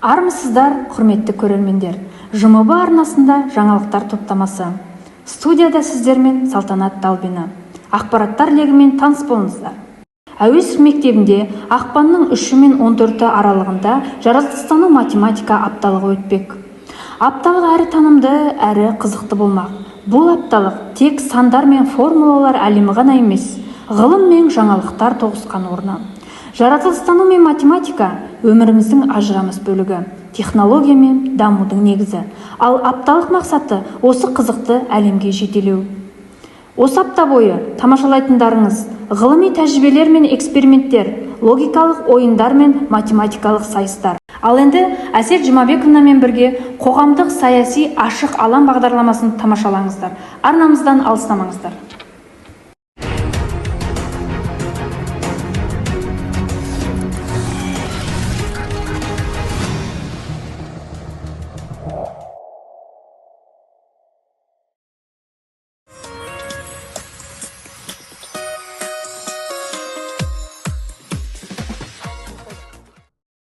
Армысыздар, құрметті көрермендер! ЖМБ арнасында жаңалықтар топтамасы. Студияда сіздермен Салтанат Далбина. Ақпараттар легімен таныс болыңыздар. Әуезов мектебінде ақпанның 3-і мен 14-і аралығында жаратылыстану математика апталығы өтпек. Апталық әрі танымды, әрі қызықты болмақ. Бұл апталық тек сандар мен формулалар әлемі ғана емес, ғылым мен жаңалықтар тоғысқан орны. Жаратылыстану мен математика – өміріміздің ажырамас бөлігі, технология мен дамудың негізі. Ал апталық мақсаты – осы қызықты әлемге жетелеу. Осы апта бойы тамашалайтындарыңыз: ғылыми тәжірибелер мен эксперименттер, логикалық ойындар мен математикалық сайыстар. Ал енді Әсел Жұмабековнамен бірге қоғамдық саяси ашық алаң бағдарламасын тамашалаңыздар. Арнамыздан алыстамаңыздар.